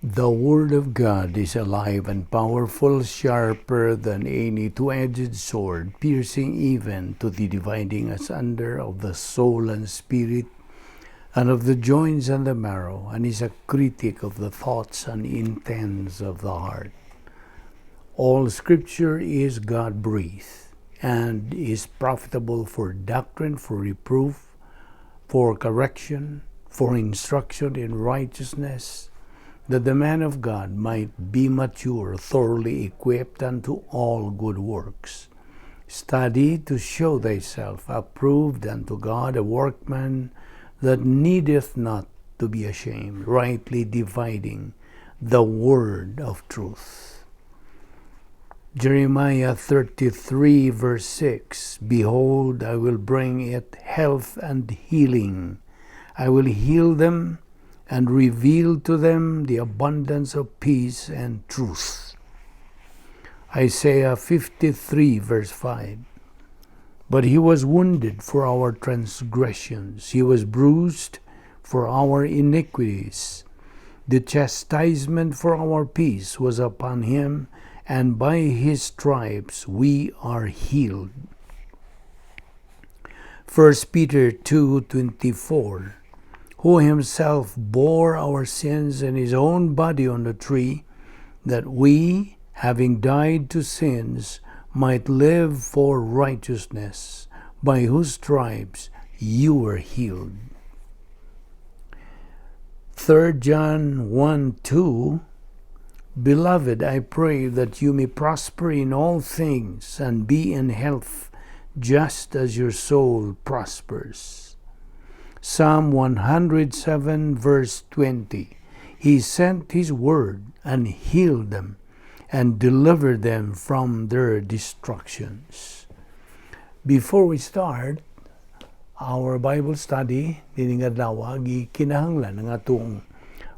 The Word of God is alive and powerful, sharper than any two-edged sword, piercing even to the dividing asunder of the soul and spirit, and of the joints and the marrow, and is a critic of the thoughts and intents of the heart. All Scripture is God-breathed, and is profitable for doctrine, for reproof, for correction, for instruction in righteousness, that the man of God might be mature, thoroughly equipped unto all good works. Study to show thyself approved unto God, a workman that needeth not to be ashamed, rightly dividing the word of truth. Jeremiah 33 verse 6, Behold, I will bring it health and healing. I will heal them and reveal to them the abundance of peace and truth. Isaiah 53 verse 5, But he was wounded for our transgressions, he was bruised for our iniquities. The chastisement for our peace was upon him, and by his stripes we are healed. 1 Peter 2:24, Who himself bore our sins in his own body on the tree, that we, having died to sins, might live for righteousness, by whose stripes you were healed. 3 John 1:2, Beloved, I pray that you may prosper in all things and be in health, just as your soul prospers. Psalm 107 verse 20, He sent his word and healed them and delivered them from their destructions. Before we start our Bible study, nining adlaw, gikinahanglan ang atong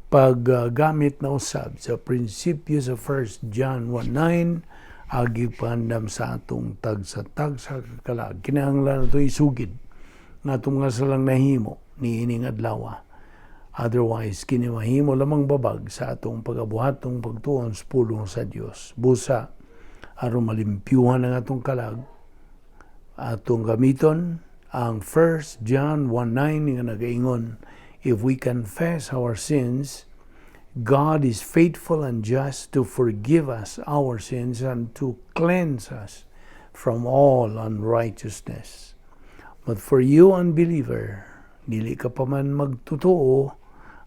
paggamit na usab sa prinsipyo sa 1 John 1:9, agi pandam sa atong tagsa-tagsa kalag. Kinahanglan nato isugid nga atong mga salang nahimo niining adlaw. Otherwise, kini mahimo lamang babag sa atong pagabuhatong pagtuon sa pulong sa Dios. Busa, aron malimpyuhan ang atong kalag, atong gamiton ang 1 John 1:9 nga nagaingon, If we confess our sins, God is faithful and just to forgive us our sins and to cleanse us from all unrighteousness. But for you, unbeliever, dili ka pa man magtotoo,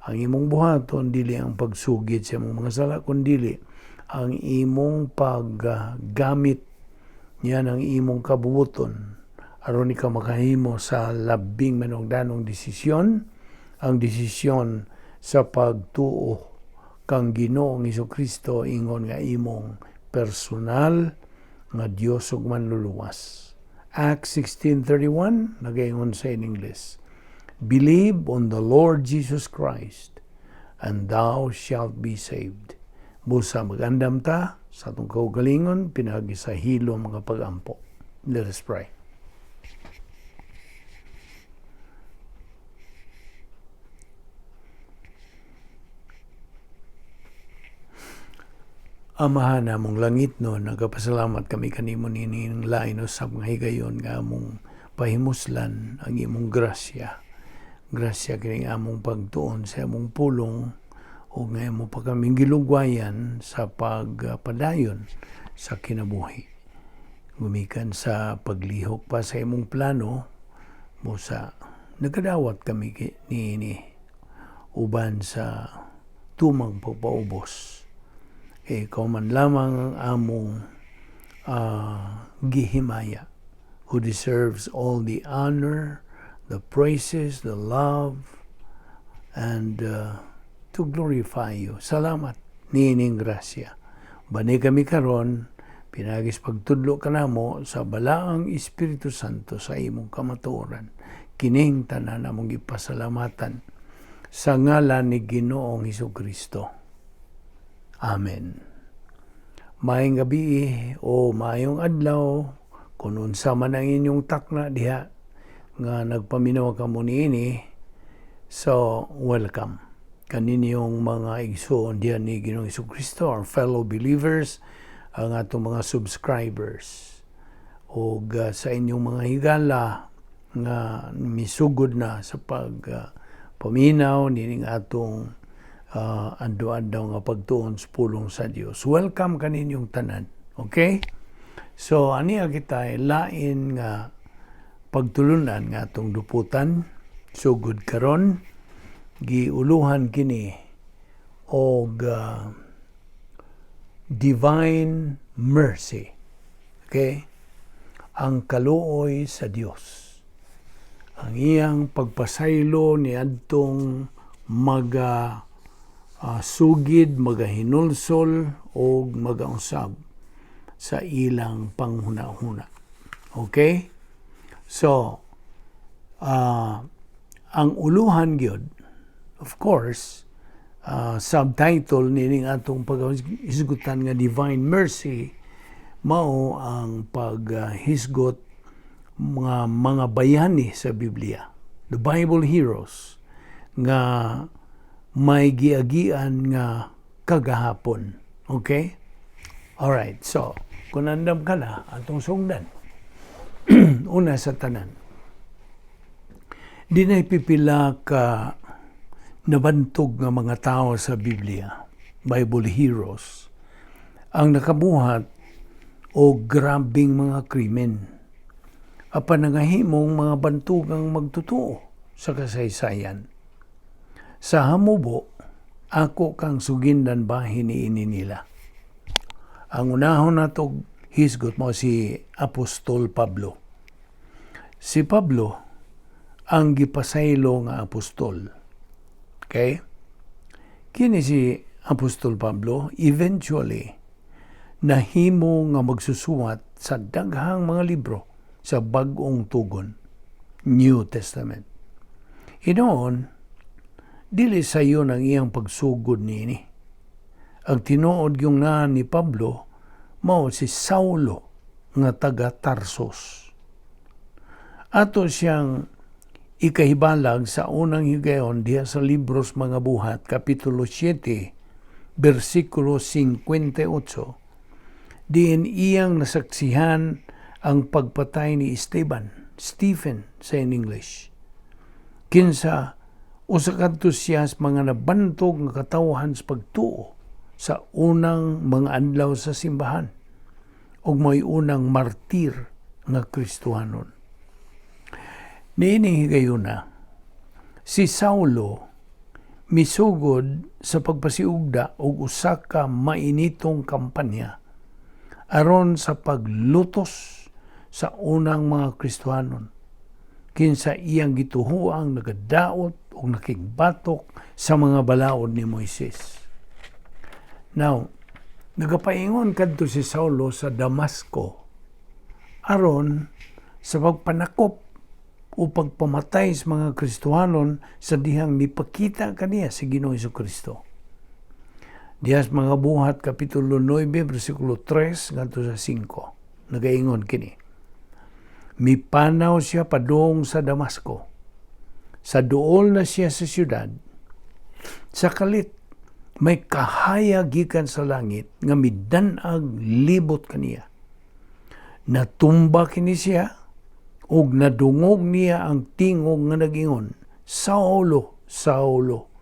ang imong buhaton dili ang pagsugid sa imong mga sala, kundili ang imong paggamit niyan ang imong kabubuton aron ikaw makahimo sa labing manungdanong desisyon, ang desisyon sa pagtuo kang Ginoong Hesukristo ingon nga imong personal nga Dios ug manluluwas. Acts 16:31 nagaingon sa in English, Believe on the Lord Jesus Christ and thou shalt be saved. Busa magandam ta sa atong kaugalingon pinaagi sa hilom mga pagampo. Let us pray. Amahan namong langit no, nagapasalamat kami kanimo nining lain usab nga higayon nga among pahimuslan ang imong grasya. Grasya kining among pagtuon sa among pulong o nga imo pa kaming gilugwayan sa pagpadayon sa kinabuhi. Gumikan sa paglihok pa sa imong plano mo sa nagkadawat kami niini uban sa tumang pagpaubos. Ikaw man lamang ang among gihimaya, who deserves all the honor, the praises, the love, and to glorify you. Salamat niining grasya. Bani kami karon pinagis pagtudlo kanamo sa balaang Espiritu Santo sa imong kamatuoran. Kining tanan among gipasalamatan sa ngalan ni Ginoong Hesukristo. Amen. Maayong gabi o maayong adlaw kung unsa man ang inyong takna diha nga nagpaminaw kamo niini. So welcome. Kaninyong mga igsoon diyan ni Ginoong Kristo, our fellow believers, ang atong mga subscribers og sa inyong mga higala nga misugod na sa pag paminaw nining atong adto-adlaw nga pagtuon sa pulong sa Dios. Welcome kaninyong tanan. Okay? So aniya kita lain nga pagtulunan nga atong duputan sugod karon. Giuluhan kini og divine mercy. Okay? Ang kaluoy sa Dios. Ang iyang pagpasaylo ni adtong maga sugid, magahinulsol o magausab sa ilang panghuna-huna. Okay? So, ang uluhan gyud, of course, subtitle nining atong paghisgutan nga Divine Mercy mao ang paghisgot mga bayani sa Biblia, the Bible heroes nga may giagian nga kagahapon. Okay? Alright, so kung andam ka na, atong sugdan. Una sa tanan, di na pipila ka nabantog nga mga tao sa Biblia, Bible heroes, ang nakabuhat o grabing mga krimen apan nangahimong mga bantugang magtotoo sa kasaysayan. Sa hamubo, ako kang sugindan bahin niini nila. Ang unahon natog hisgot mao si Apostol Pablo. Si Pablo ang gipasaylo nga apostol. Okay? Kini si Apostol Pablo eventually nahimo nga magsusuwat sa daghang mga libro sa Bag-ong Tugon, New Testament. Hinoon, dili sayon ang iyang pagsugod niini. Ang tinuod yung nga ni Pablo mao si Saulo nga taga Tarsos. Ato siyang ikahibalag sa unang higayon diha sa Libros Mga Buhat, Kapitulo 7, versikulo 58, diin iyang nasaksihan ang pagpatay ni Esteban, Stephen sa in English. Kinsa usa kadto siya sa mga nabantog nga katawhan sa pagtuo sa unang mga adlaw sa simbahan ug may unang martir nga Kristohanon. Niining higayuna, si Saulo misugod sa pagpasiugda og usa ka mainitong kampanya aron sa paglutos sa unang mga Kristohanon kinsa iyang gituhuang nagadaot o nakigbatok sa mga balaod ni Moises. Now, nagapaingon kadto si Saulo sa Damasco aron sa pagpanakop o pagpamatay sa mga Kristohanon sa dihang mipakita kaniya si Ginoong Kristo. Diha sa Mga Buhat Kapitulo 9 versikulo 3 ngadto sa 5. Nagaingon kini. Mipanaw siya padung sa Damasco. Sa duol na siya sa siyudad, sa kalit may kahayag gikan sa langit nga midan-ag libot kaniya. Natumba kini siya ug nadungog niya ang tingog nga nagingon, "Saulo, Saulo,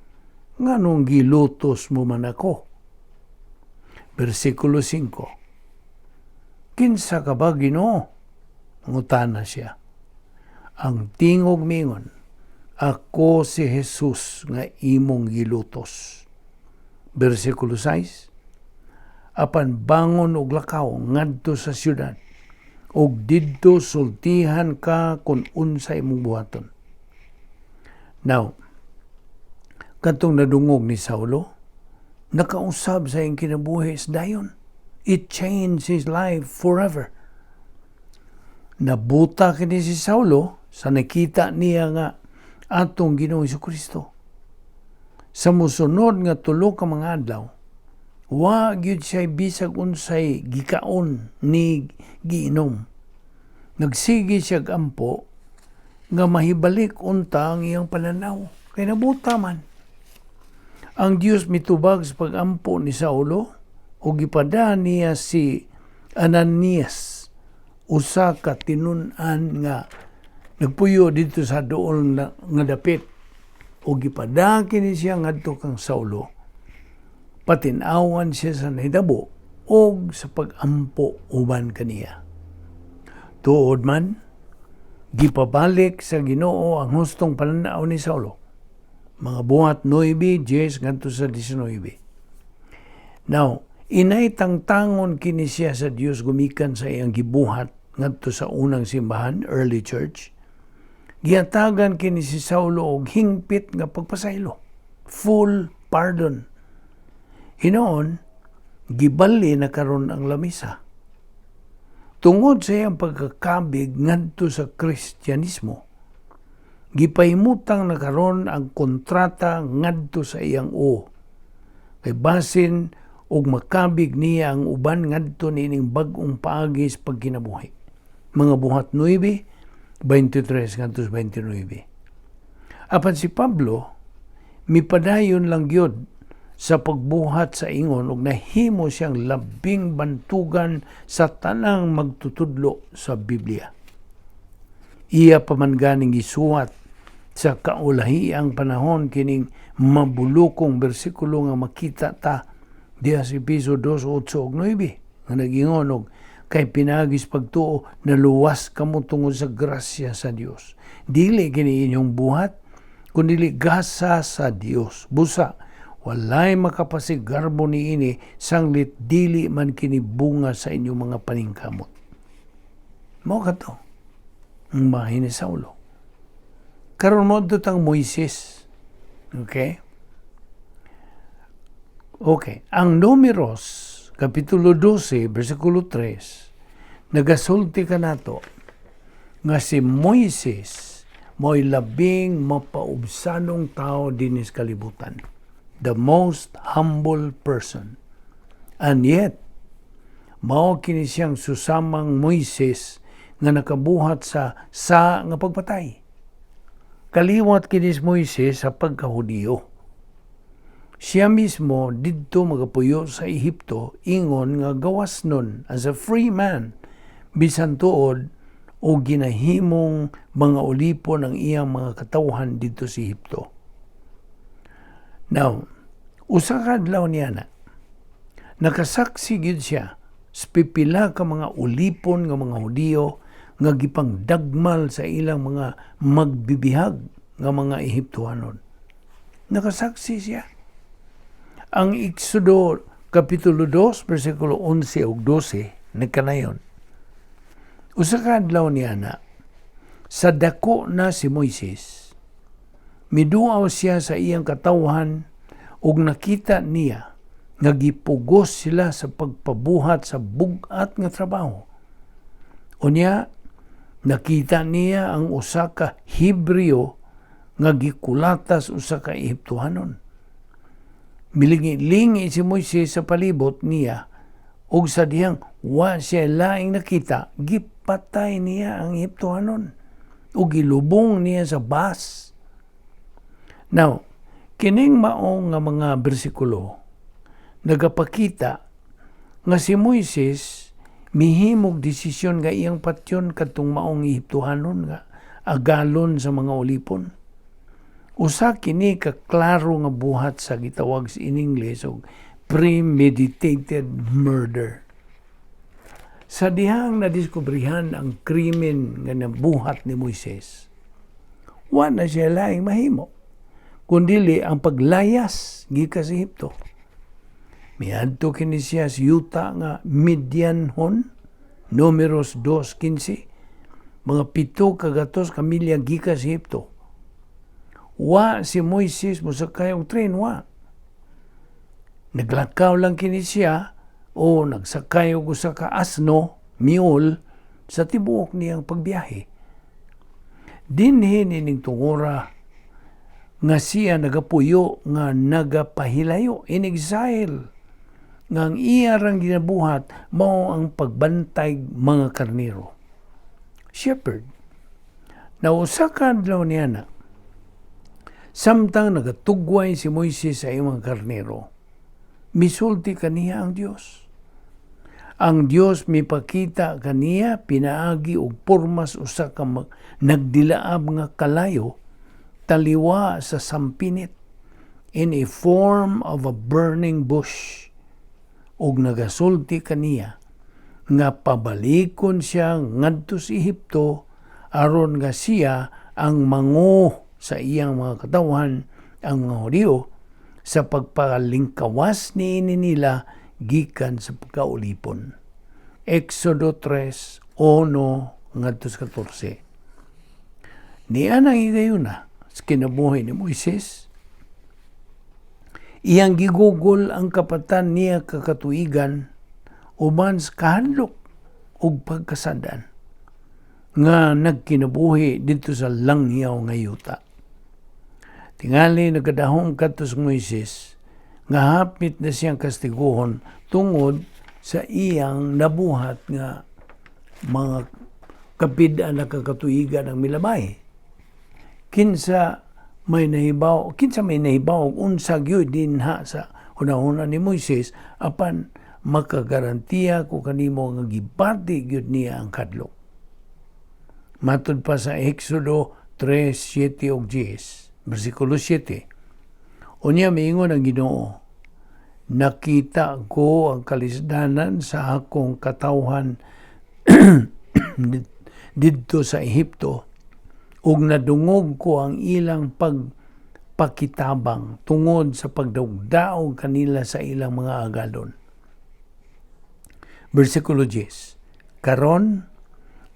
nganong gilutos mo man ako?" Versikulo 5. "Kinsa ka ba, Ginoo?" Ngutana siya. Ang tingog mingon, "Ako si Jesus nga imong gilutos." Versikulo 6. "Apan bangon og lakaw ngadto sa syudad ug didto sultihan ka kung unsa imong buhaton." Now, katong nadungog ni Saulo, nakausab sa iyang kinabuhi dayon. It changed his life forever. Nabuta kini si Saulo sa nakita niya nga atong Ginoong Kristo. Sa musunod nga 3 ka mga adlaw, wa gyud siya bisag unsay gikaon ni giinom. Nagsige siya ampo nga mahibalik unta ang iyang pananaw. Kay nabuta man. Ang Dios mitubag sa pag-ampo ni Saulo ug gipada niya si Ananias, usa ka tinun-an nga nagpuyo didto sa duol na, nga dapit, ug gipada kini siya ngadto kang Saulo. Patin-awan siya sa nahitabo ug sa pag-ampo uban kaniya. Tuod man, gipabalik sa Ginoo ang hustong pananaw ni Saulo. Mga Buhat 9, 10 ngadto sa 19. Now, inay tangtangon kini siya sa Dios gumikan sa iyang gibuhat ngadto sa unang simbahan, early church. Gihatagan kini si Saulo og hingpit nga pagpasaylo. Full pardon. Hinoon, gibali na karon ang lamisa. Tungod sa iyang pagkakabig ngadto sa Kristyanismo, gipahimutang na karon ang kontrata ngadto sa iyang uo. Kay basin og makabig niya ang uban ngadto niining bag-ong paagi sa pagkinabuhi. Mga Buhat 9, 23 ngadto sa 29. Apan si Pablo, mipadayon lang gyud sa pagbuhat sa ingon ug nahimo siyang labing bantugan sa tanang magtutudlo sa Biblia. Iya pa man ganing gisuwat sa kaulahiang panahon kining mabulukong bersikulo nga makita ta diha sa Epeso 2, 8 ug 9 nga nagingon og kay pinaagi sa pagtuo naluwas kamo tungod sa grasya sa Dios. Dili kini inyong buhat, kundi gasa sa Dios. Busa walay makapasigarbo niini, sanglit dili man kini bunga sa inyong mga paningkamot. Mao kato ang bahin ni Saulo. Karon mo tang Moises. Okay? Okay. Ang Numeros, Kapitulo 12, versikulo 3, nagasulti kanato nga si Moises mo'y labing mapaubsanong tao dinis kalibutan. The most humble person. And yet, mao kini siyang susamang Moises nga nakabuhat sa nga pagpatay. Kaliwat kini si Moises sa pagkahudiyo. Siya mismo didto magapuyo sa Ehipto ingon nga gawas nun, as a free man, bisan tuod o ginahimong mga ulipon ang iyang mga katawhan didto sa Ehipto. Now, usa ka adlaw niya na, nakasaksi gyud siya sa pipila ka mga ulipon nga mga Hudiyo nga gipangdagmal sa ilang mga magbibihag nga mga Ehiptohanon. Nakasaksi siya. Ang Exodo Kapitulo 2, versikulo 11 ug 12, nagkanayon. Usa ka adlaw niya na, sa dako na si Moises, miduaw siya sa iyang katawhan ug nakita niya nga gipugos sila sa pagpabuhat sa bug-at nga trabaho. Unya, nakita niya ang usa ka Hebreo nga gikulatas usa ka Ehiptohanon. Milingi-lingi si Moises sa palibot niya ug sa dihang wa siya laing nakita, gipatay niya ang Ehiptohanon ug gilubong niya sa bas. Now, kining mao nga mga bersikulo nagapakita nga si Moises mihimog desisyon nga iyang patyon kadtong maong Ehiptohanon nga agalon sa mga ulipon. Usa kini ka klaro nga buhat sa gitawag in English og premeditated murder. Sa dihang nadiskubrihan ang krimen nga nabuhat ni Moises, wa na siya laing mahimo kundili ang paglayas gikan sa Ehipto. Miadto kini siya sa yuta nga Midianhon, Numeros 2:15, mga 700 ka milya gikan sa Ehipto. Wa si Moises mosakay og tren, wa. Naglakaw lang kini siya o nagsakay og usa ka asno, mule, sa tibuok niyang pagbiyahe. Dinhi nining tungura nga siya nagapuyo nga nagapahilayo, in exile, nga ang iya rang ginabuhat mao ang pagbantay mga karnero. Shepherd. Na usa ka adlaw niya na, Samtang nagatugway si Moises sa iyang mga karnero, misulti kaniya ang Dios. Ang Dios mipakita kaniya pinaagi og pormas usa ka nagdilaab nga kalayo taliwa sa sampinit, in a form of a burning bush, ug nagasulti kaniya nga pabalikon siya ngadto sa Ehipto aron nga siya ang mangu sa iyang mga katawhan, ang mga Hudiyo, sa pagpalingkawas niini nila gikan sa pagkaulipon. Exodo 3:1 ngadto sa 14. Niya nang higayuna sa kinabuhi ni Moises, iyang gigugol ang kapatan niya kakatuigan uban sa kahadlok ug pagkasadan nga nagkinabuhi didto sa langyaw nga yuta. Tingali nagkadahom kadto si Moises nga hapit na siyang kastiguhon tungod sa iyang nabuhat nga mga kapid-an na kakatuigan ang milabay. Kinsa may nahibaw unsa gyud dinha sa hunahuna ni Moises, apan makagarantiya ko kanimo nga gibati gyud niya ang kadlok. Matud pa sa Exodo 3:7 ug 10, versikulo 7. Unya miingon ang Ginoo, "Nakita ko ang kalisdanan sa akong katawhan didto sa Ehipto ug nadungog ko ang ilang pagpakitabang tungod sa pagdaog-daog kanila sa ilang mga agalon." Versikulo 10. "Karon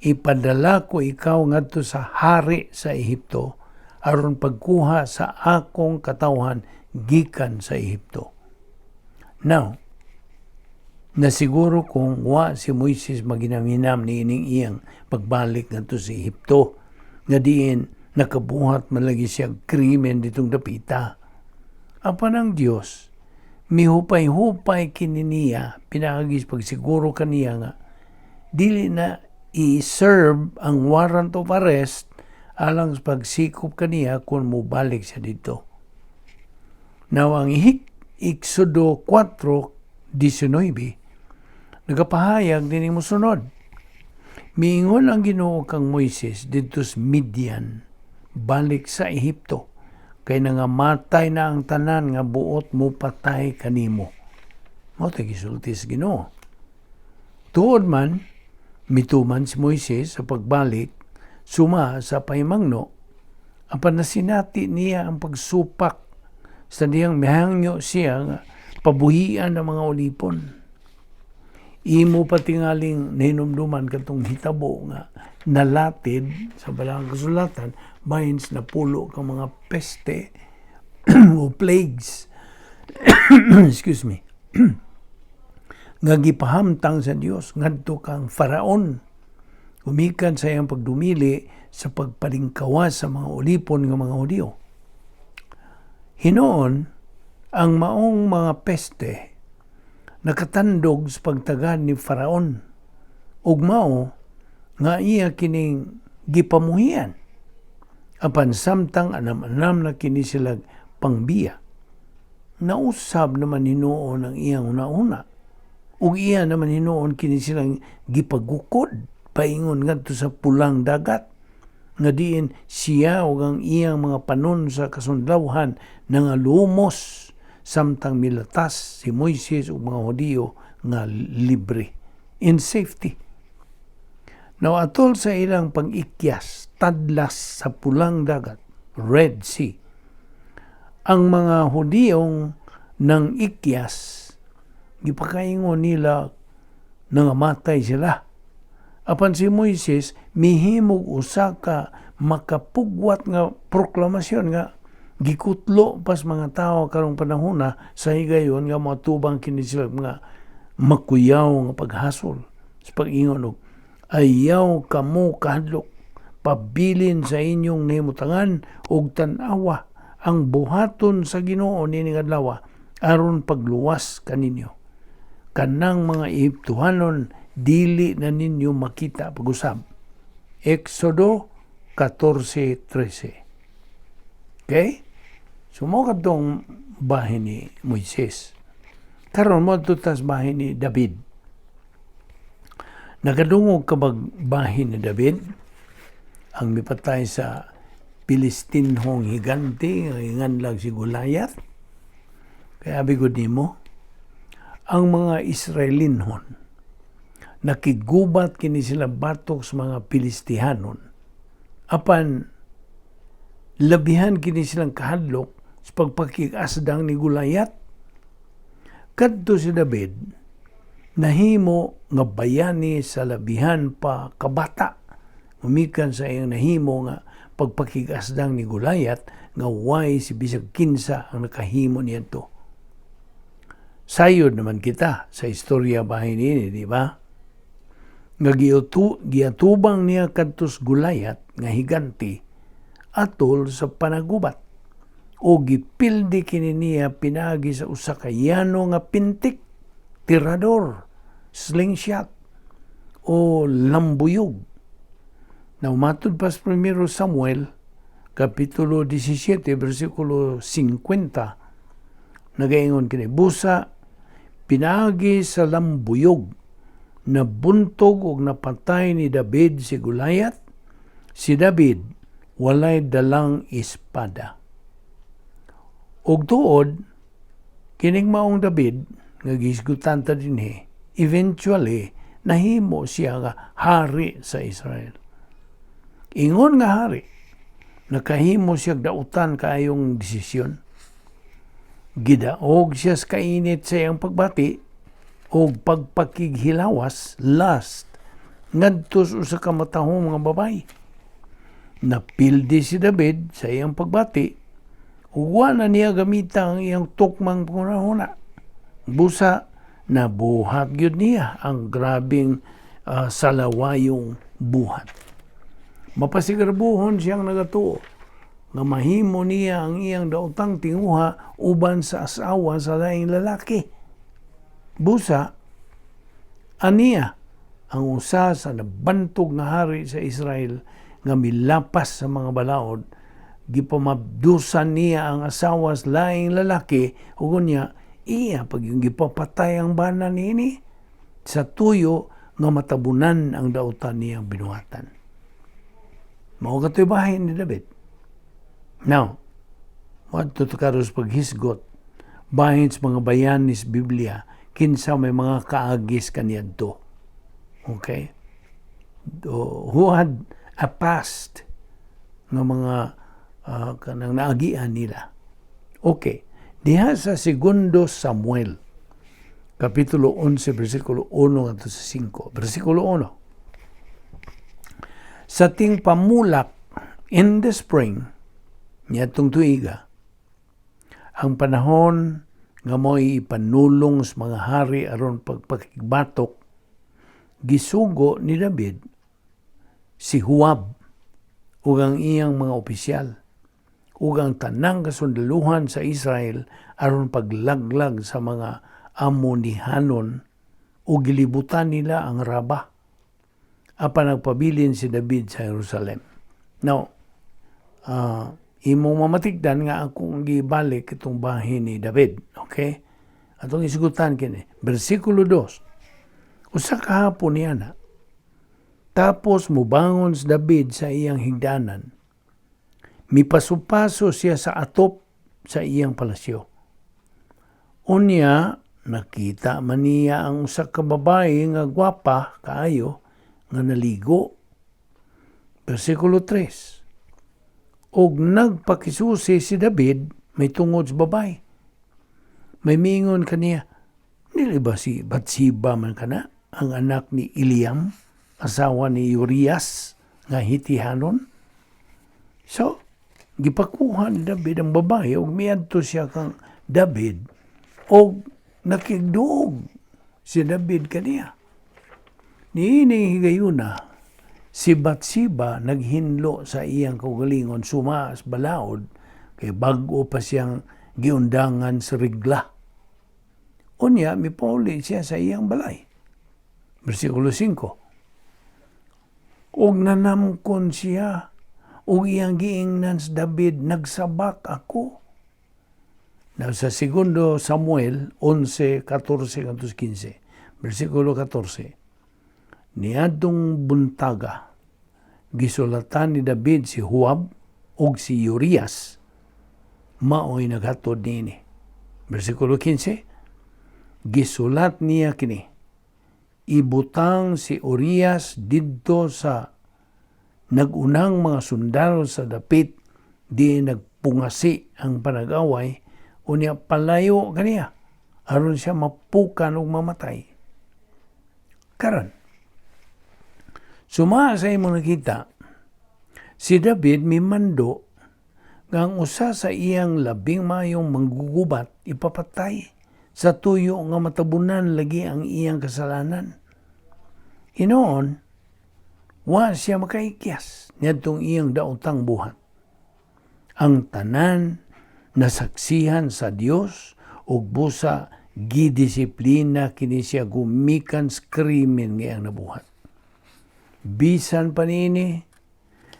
ipadala ko ikaw ngadto sa hari sa Ehipto aron pagkuha sa akong katawhan gikan sa Ehipto." Now, nasiguro kung wa si Moises maginam-hinam ni ining iyang pagbalik ngadto sa Ehipto nga diin nakabuhat man lagi siya krimen ditong dapita. Apan ang Dios mihupay-hupay kini niya pinaagi sa pagsiguro kaniya nga dili na i-serve ang warrant of arrest alang sa pagsikop kaniya kung mobalik siya didto. Now, ang Exodo 4:19 nagapahayag din mosunod. Miingon ang Ginoo kang Moises didto sa Midian, "Balik sa Ehipto, kay nangamatay na ang tanan nga buot mo patay kanimo." Mao tay gisulti sa Ginoo. Tuod man, mituman si Moises sa pagbalik suma sa pahimangno, apan nasinati niya ang pagsupak sa dihang mihangyo siya nga pabuhian ng mga ulipon. Imo patingaling nahinumduman katong hitabo nga nalatid sa Balaang Kasulatan bahin sa napulo ka mga peste o plagues, excuse me, nga gipahamtang sa Dios ngadto kang Faraon gumikan sa iyang pagdumili sa pagpalingkawas sa mga ulipon nga mga Hudiyo. Hinoon, ang maong mga peste nakatandog sa pagtagad ni Faraon ug mao nga iya kining gipamuhian. Apan samtang anam-anam na kini sila pangbiya, nausab naman hinuon ang iyang una-una ug iya naman hinuon kini silang gipagukod paingon ngadto sa Pulang Dagat nga diin siya ug ang iyang mga panon sa kasundlawhan nangalumos samtang milatas si Moises ug mga Hudiyo nga libre, in safety. Now, atol sa ilang pag-ikyas tadlas sa Pulang Dagat, Red Sea, ang mga Hudiyong nang ikyas, gipakaingon nila nangamatay sila. Apan si Moises mihimog usa ka makapugwat nga proklamasyon nga gikutlo pas mga tao karong panahona sa higayon nga moatubang kini sila mga makuyaw nga paghasol sa pag-ingon og, "Ayaw kamo kahadlok, pabilin sa inyong nahimutangan ug tan-awa ang buhaton sa Ginoo nining adlaw aron pagluwas kaninyo. Kanang mga Ehiptohanon dili na ninyo makita pag-usab." Exodo 14:13. Okay? So mao kadtong bahin ni Moises. Karon mo tas bahin ni David. Nakadungog ka bag bahin ni David? Ang mipatay sa Pilistinhong higante nga ginganlag si Goliath. Kaya abi gud nimo, ang mga Israelinhon nakigubat kini sila batok sa mga Pilistihanon. Apan labihan kini silang kahadlok sa pagpakig-asdang ni Goliath. Kadto si David nahimo nga bayani sa labihan pa kabata gumikan sa iyang nahimo nga pagpakig-asdang ni Goliath nga way si bisag kinsa ang nakahimo niadto. Sayod naman kita sa istorya bahin niini, di ba? Nga giatubang niya kadtos Goliath nga higanti atol sa panagubat o gipildi kini niya pinagi sa usa ka yano nga pintik, tirador, slingshot o lambuyog. Now, matud pa sa Primero Samuel, Kapitulo 17, versikulo 50, nagaingon kini, "Busa, pinaagi sa lambuyog, nabuntog og napatay ni David si Goliath. Si David walay dalang espada." Og tuod, kining maong David, nga gihisgutan ta dinhi, eventually, nahimo siya nga hari sa Israel. Ingon nga hari, nakahimo siya dautan kaayong desisyon. Gidaog siya sa kainit sa iyang pagbati o pagpakighilawas, lust, ngadto sa usa ka matahom nga babae. Napildi si David sa iyang pagbati ug wa na niya gamita ang iyang tukmang panghuna. Busa nabuhat gyud niya ang grabing salawayong buhat. Mapasigarbuhon siyang nagatuo nga mahimo niya ang iyang daotang tinguha uban sa asawa sa laing lalaki. Busa, aniya ang usa sa nabantog nga hari sa Israel nga milapas sa mga balaod, gipamabdusan niya ang asawa sa laing lalaki ug unya iya pag yung gipapatay ang bana niini sa tuyo nga matabunan ang dautan niyang binuhatan. Mao kato'y bahin ni David. Now, moadto ta karon sa paghisgot bahin sa mga bayani sa Biblia kinsa may mga kaagis kaniadto. Okay? Who had a past nga mga kanang naagian nila. Okay. Diha sa Segundo Samuel, Kapitulo 11, versikulo 1 ngadto sa 5. Versikulo 1. Sa tingpamulak, in the spring, niadtong tuiga, ang panahon nga mo'y ipanulong sa mga hari aron pagpakigbatok, gisugo ni David si Joab ug ang iyang mga opisyal ug ang tanang kasundaluhan sa Israel aron paglaglag sa mga Amonihanon ug gilibutan nila ang Raba. Apan nagpabilin si David sa Jerusalem. Now, imong mamatigdan nga akong gibalik itong bahin ni David. Okay? Atong isgutan kini. Versikulo 2. Usa ka hapon niya na. Tapos mubangon si David sa iyang higdanan. Mipaso-paso siya sa atop sa iyang palasyo. Unya, nakita man niya ang usa ka babae nga gwapa kaayo nga naligo. Versikulo 3. Og nagpakisusi si David may tungod sa babae. May miingon kaniya, "Dili ba si Bathsheba man kana, ang anak ni Eliam, asawa ni Urias nga Hitihanon?" So, gipakuha ni David ang babae ug miadto siya kang David og nakigduog si David kaniya. Niining higayuna, si Bathsheba naghinlo sa iyang kaugalingon suma sa balaod kay bag-o pa siyang giundangan sa regla. Unya, mipauli siya sa iyang balay. Versikulo 5. Og nanamkon siya, ug iyang giingnan sa David, "Nagsabak ako." Now, sa segundo Samuel 11, 14 ngadto 15, versikulo 14. Niadtong buntaga, gisulatan ni David si Joab ug si Urias, maoy naghatod niini. Versikulo 15, gisulat niya kini: "Ibutang si Urias didto sa nagunang mga sundalo sa dapit di nagpungasi ang panag-away, unya palayo kaniya aron siya mapukan ug mamatay." Karon, suma sa imong nakita, si David mimando nga ang usa sa iyang labing mayong manggugubat ipapatay sa tuyo nga matabunan lagi ang iyang kasalanan. Hinoon, wa siya makaikyas niadtong iyang daotang buhat. Ang tanan nasaksihan sa Dios ug busa gidisiplina kini siya gumikan sa krimen nga iyang nabuhat. Bisan pa niini,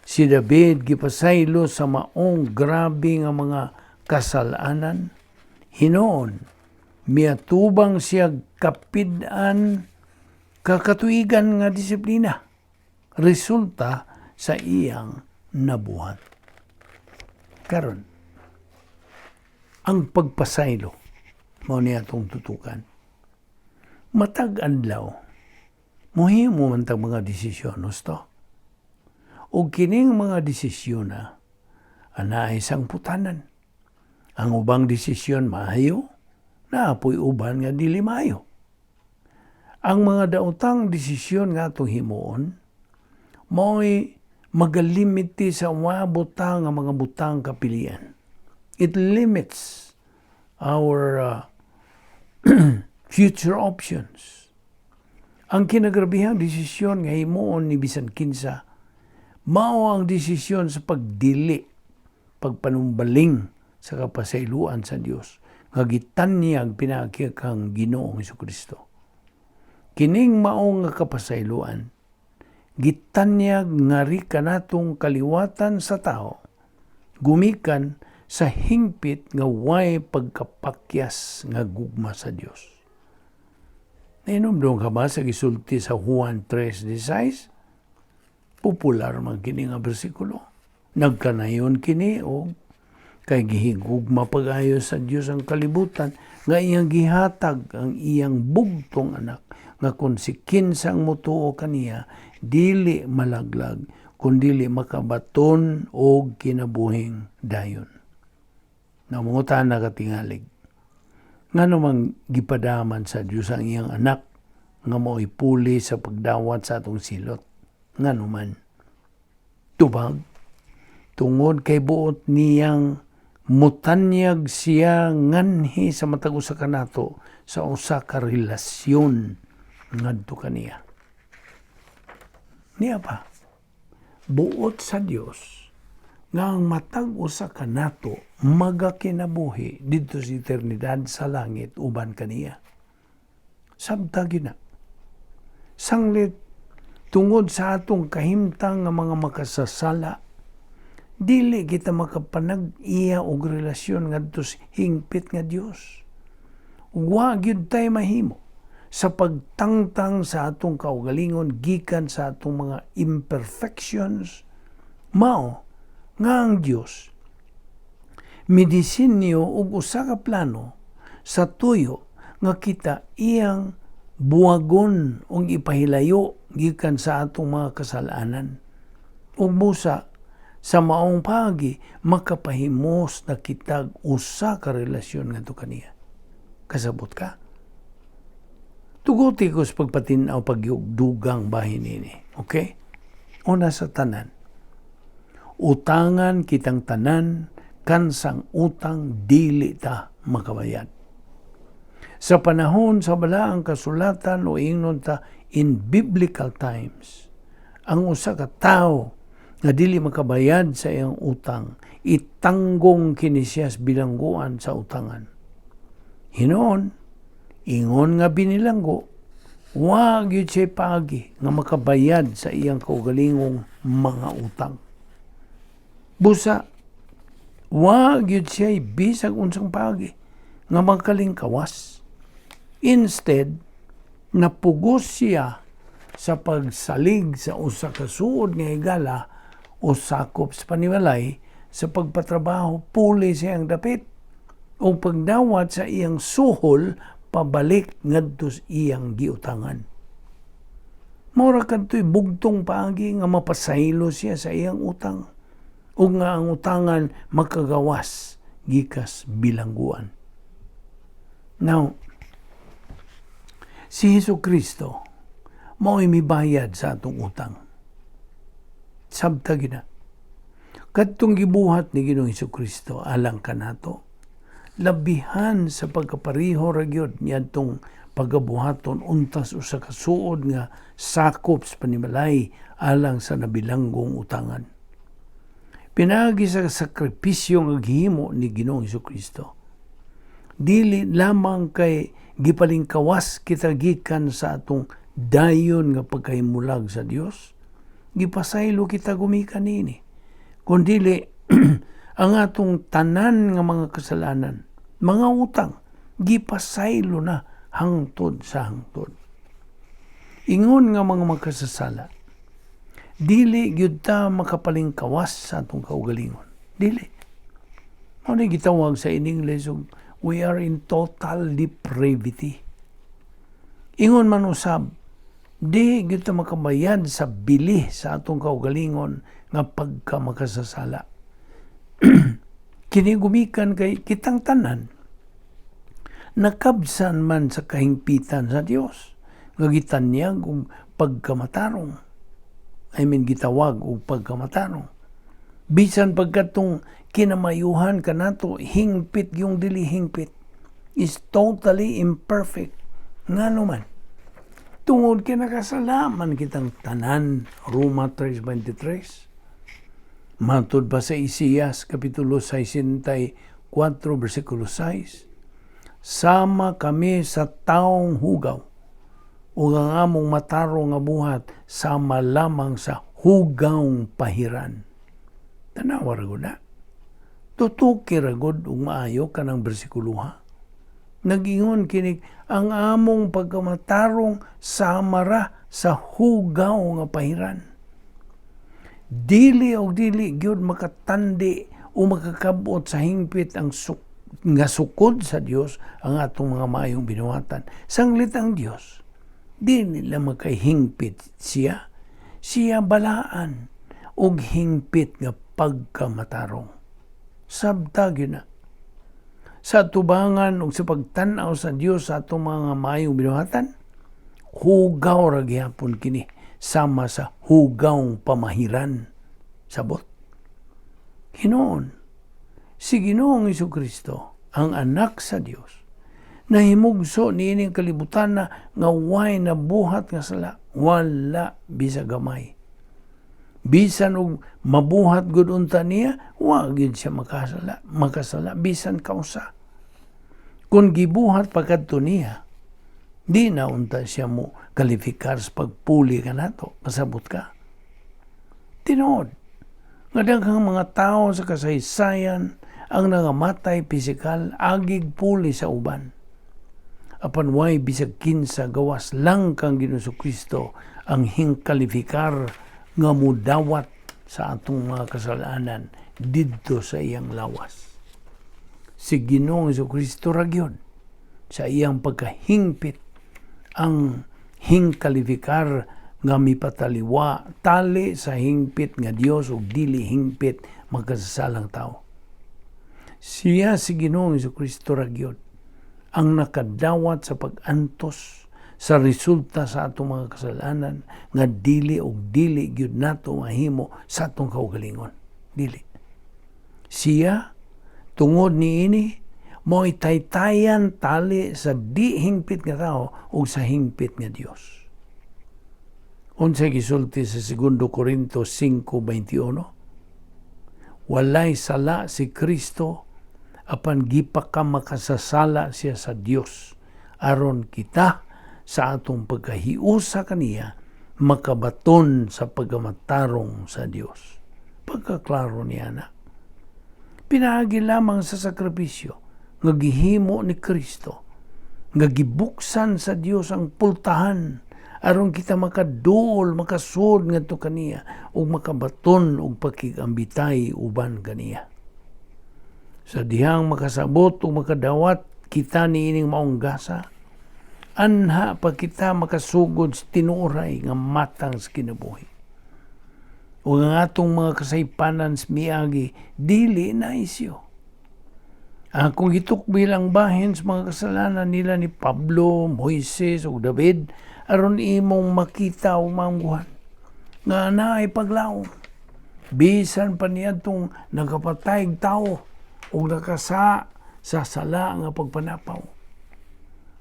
si David gipasaylo sa maong grabe nga mga kasalanan. Hinoon, miatubang siya kapid-an kakatuigan nga disiplina resulta sa iyang nabuhat. Karon, ang pagpasaylo mao niya atong tutukan. Matag adlaw, muhimo man tag mga desisyon, husto? Ug kining mga desisyon na anaay sangputanan. Ang ubang desisyon maayo, naa poy uban nga dili maayo. Ang mga daotang desisyon nga atong himuon, mao'y magalimiti sa moabot ta nga mga butang kapilian. It limits our future options. Ang kinagrabihang desisyon nga himuon ni bisan kinsa, mao ang desisyon sa pagdili, pagpanumbaling sa kapasayloan sa Dios nga gitanyag pinaagi kang Ginoong Kristo. Kining mao nga kapasayloan, gitanyag ngari kanatong kaliwatan sa tao, gumikan sa hingpit nga way pagkapakyas nga gugma sa Dios. Nahinumdum ka ba sa gisulti sa Juan 3:16? Popular man kini nga bersikulo. Nagkanayon kini og kay gihigugma pag-ayo sa Dios ang kalibutan nga iyang gihatag ang iyang bugtong anak, nga kung si kinsang motuo kaniya dili malaglag kundili makabaton og kinabuhing dayon. Namungutana katingalig. Ngano mang gipadaman sa Dios ang iyang anak nga mao'y puli sa pagdawat sa atong silot? Ngano man? Tubag, tungod kay buot niyang mutanyag siya nganhi sa matag usa kanato sa usa ka relasyon ngadto kaniya. Niya pa, buot sa Dios nga ang matag usa kanato magakinabuhi didto sa eternidad sa langit uban kaniya. Sabta gyud na. Sanglit tungod sa atong kahimtang nga mga makasasala, dili kita makapanag-iya og relasyon ngadto sa hingpit nga Dios. Wa gyud tay mahimo sa pagtangtang sa atong kaugalingon gikan sa atong mga imperfections. Mao nga ang Dios midisenyo og usa ka plano sa tuyo nga kita iyang buwagon ug ipahilayo gikan sa atong mga kasalanan. Ug busa sa maong paagi makapahimos na kitag usa ka relasyon ngadto kaniya. Kasabot ka? Tuguti ko sa pagpatin-aw pagyugdugang bahin nini. Okay? Una sa tanan, utangan kitang tanan, kansang utang dili ta makabayad. Sa panahon sa balaang kasulatan o ingnon ta in biblical times, ang usa ka tawo nga dili makabayad sa iyang utang, itanggong kini siya sa bilangguan sa utangan. Hinoon, ingon nga binilanggo, wa gyud siya paagi nga makabayad sa iyang kaugalingong mga utang. Busa, wa gyud siya bisag unsang paagi. nga magkalingkawas. Instead, napugos siya sa pagsalig sa usa ka suod nga higala o sakop sa panimalay sa pagpatrabaho puli sa iyang dapit o pagdawat sa iyang suhol pabalik ngadto sa iyang giutangan. Mora kadto'y bugtong paagi nga mapasaylo siya sa iyang utang ug nga ang utangan makagawas gikas bilangguan. Now, si Hesus Kristo mao'y mibayad sa atong utang. Sabta gina. Kadtong gibuhat ni Ginoong Hesus Kristo alang kanato, labihan sa pagkapariho ra gyud niadtong pagabuhaton untas usa ka suod nga sakop sa panimalay alang sa nabilanggong utangan. Pinaagi sa sakripisyo nga gihimo ni Ginoong Hesus Kristo, dili lamang kay gipalingkawas kita gikan sa atong dayon nga pagkahimulag sa Dios, gipasaylo kita gumikan niini, kundili ang atong tanan nga mga kasalanan, mga utang, gipasaylo na hangtod sa hangtod. Ingon nga mga makasasala, dili gyud ta makapalingkawas sa atong kaugalingon. Dili. Mao ni gitawag sa in English og we are in total depravity. Ingon man usab, di gyud ta makabayad sa bili sa atong kaugalingon nga pagka makasasala. Kini gumikan kay kitang tanan nakabsan man sa kahingpitan sa Dios nga gitanyag og pagkamatarong. I mean, gitawag og pagkamatarong. Bisan pagkatong kinamayuhan kanato hingpit yung dili hingpit, is totally imperfect. Ngano man? Tungod kay nakasala man kitang tanan, Roma 3:23. Matud pa sa Isaias Kapitulo 64 versikulo 6, sama kami sa taong hugaw ug ang among matarong nga buhat sama lamang sa hugawng pahiran. Tanawa ra gud na. Tutuki ra gud ug maayo kanang bersikulo ha. Nagingon kini, ang among pagkamatarong sama ra sa hugaw nga pahiran. Dili og dili gyud makatandi o makakabot sa hingpit ang nga sukod sa Dios ang atong mga maayong binuhatan. Sanglit ang Dios, di nila makahingpit siya. Siya balaan og hingpit nga pagkamatarong. Sabta gyud na. Sa tubangan ug sa pagtan-aw sa Dios sa atong mga maayong binuhatan, hugaw ra gihapon kini sama sa hugawng pamahiran. Sabot. Hinoon, si Ginoong Kristo, ang anak sa Dios, nahimugso niining kalibutan na nga way nabuhat nga sala, wala bisa gamay. Bisan og mabuhat gud unta niya, wa gyud siya makasala bisan kausa. Kung gibuhat pa kadto niya, di na unta siya mo kalifikar sa pagpuli kanato, kasabot ka. Tinuod nga daghang mga tao sa kasaysayan ang nangamatay pisikal agig puli sa uban. Apan way bisag kinsa gawas lang kang Ginoong Kristo ang hingkalifikar nga mudawat sa atong mga kasalanan didto sa iyang lawas. Si Ginoong Kristo ra gyud sa iyang pagkahingpit ang hingkalifikar nga mipataliwa tali sa hingpit nga Dios ug dili hingpit magkasasalang tao. Siya, si Ginoong Kristo ra gyud ang nakadawat sa pag-antos sa resulta sa atong mga kasalanan nga dili og dili gyud nato mahimo sa atong kaugalingon. Dili. Siya, tungod niini, mo'y taytayan tali sa di hingpit nga tao ug sa hingpit nga Dios. Unsay gisulti sa 2 Corinto 5:21? Walay sala si Kristo apan gipakamakasasala siya sa Dios aron kita sa atong pagkahiusa kaniya makabaton sa pagkamatarong sa Dios. Pagkaklaro niya na. Pinaagi lamang sa sakripisyo. nga gihimo ni Kristo, nga gibuksan sa Dios ang pultahan aron kita makaduol, makasud ngadto kaniya ug makabaton og pakigambitay uban kaniya. Sa dihang makasabot ug makadawat kita niining maong gasa, anha pa kita makasugod sa tinuoray nga matang sa kinabuhi. Ug ang atong mga kasaypanan sa miagi dili na isyu. Akong gitukbil ang bahin sa mga kasalanan nila ni Pablo, Moises ug David aron imong makita ug maamguhan nga naay paglaom. Bisan pa niadtong nakapatayg tawo ug nakasa sa sala nga pagpanapaw.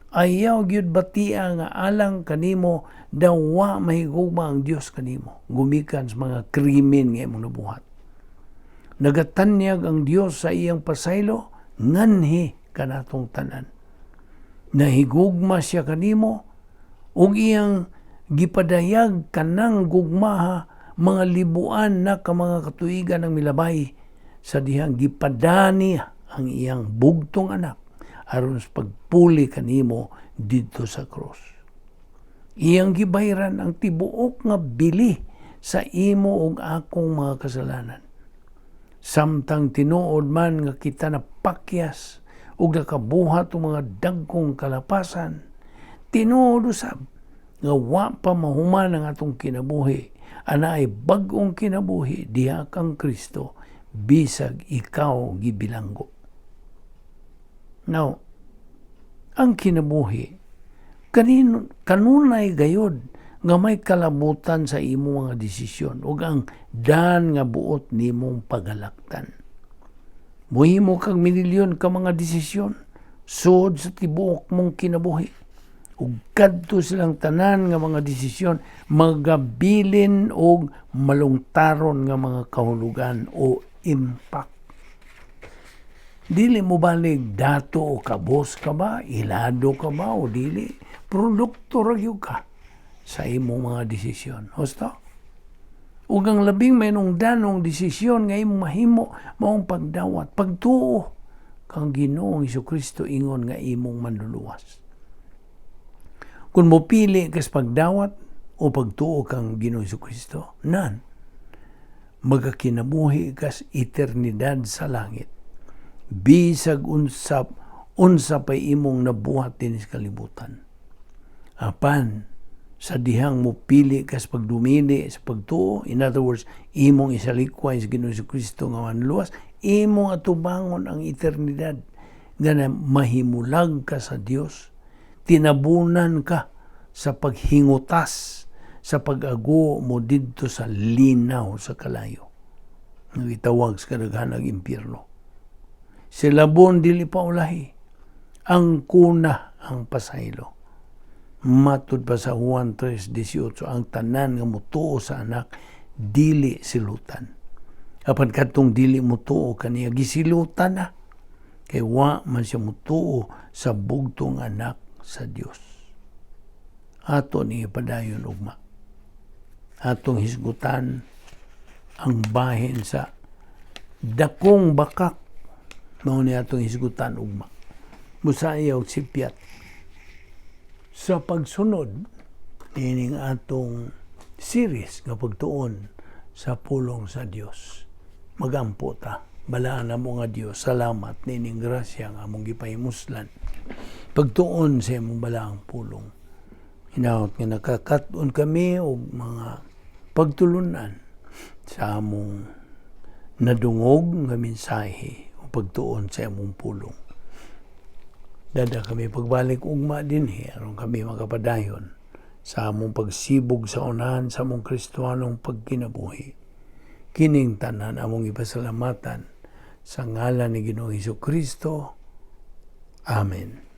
Ayaw gyud batia nga alang kanimo daw wa mahigugma ang Dios kanimo gumikan sa mga krimen nga imong nabuhat. Nagatanyag ang Dios sa iyang pasaylo nganhi kanatong tanan. Nahigugma siya kanimo ug iyang gipadayag kanang gugmaha mga libuan na ka mga katuigan ang milabay sa dihang gipadani ang iyang bugtong anak aron sa pagpuli kanimo didto sa krus. Iyang gibayran ang tibuok nga bili sa imo ug akong mga kasalanan. Samtang tinuod man nga kita napakyas ug nakabuhat og mga dagkong kalapasan, tinuod usab nga wa pa mahuman ang atong kinabuhi, anaay bag-ong kinabuhi diha kang Kristo bisag ikaw gibilanggo. Now, ang kinabuhi kanino kanunay gayod nga may kalabutan sa imong mga desisyon ug ang dan nga buot nimong pagalaktan. Muhimo kag milyon ka mga desisyon sud sa tibuok mong kinabuhi. Ug kadto silang tanan nga mga desisyon magabilin og malungtaron nga mga kahulugan o impact. Dili mo balig dato o kabos ka ba, ilado ka ba o dili, produkto ra gyud ka sa imong mga desisyon. Husto? Ug ang labing mahinungdanong desisyon nga imong mahimo maong pagdawat, pagtuo kang Ginoong Kristo ingon nga imong manluluwas. Kung mopili ka sa pagdawat o pagtuo kang Ginoong Kristo, nan magakinabuhi ka sa eternidad sa langit. Bisag unsa unsa pay imong nabuhat dinhi sa kalibutan. Apan sa dihang mo pili ka sa pagdumili sa pagtuo, in other words, imong isalikway sa Ginoong Kristo nga manluwas, imong atubangon ang eternidad nga na mahimulag ka sa Dios, tinabunan ka sa paghingutas sa pag-ago mo didto sa linaw sa kalayo nga gitawag sa kadaghanang impyerno. Silabon dili pa ulahi ang kuna ang pasaylo. Matud pa sa Juan 3:18, ang tanan nga mutuo sa anak dili silutan. Apan kadtong dili mutuo kaniya, gisilutan na kay wa man siya mutuo sa bugtong anak sa Dios. Ato ni padayon ugma. Atong hisgutan ang bahin sa dakong bakak, mao ni atong hisgutan ugma. Musayaw sipyat sa pagsunod ining atong series nga pagtuon sa pulong sa Dios. Magampo ta. Balaan mo nga Dios, salamat nining grasya nga among gipahimuslan. Pagtuon sa imong balaang pulong. Hinaot nga nakakat-on kami og mga pagtulunan sa among nadungog nga mensahe o pagtuon sa imong pulong. Dada kami pagbalik ugma dinhi aron kami makapadayon sa among pagsibog sa unahan sa among Kristohanong pagkinabuhi. Kining tanan among ipasalamatan sa ngalan ni Ginoong Hesus Kristo. Amen.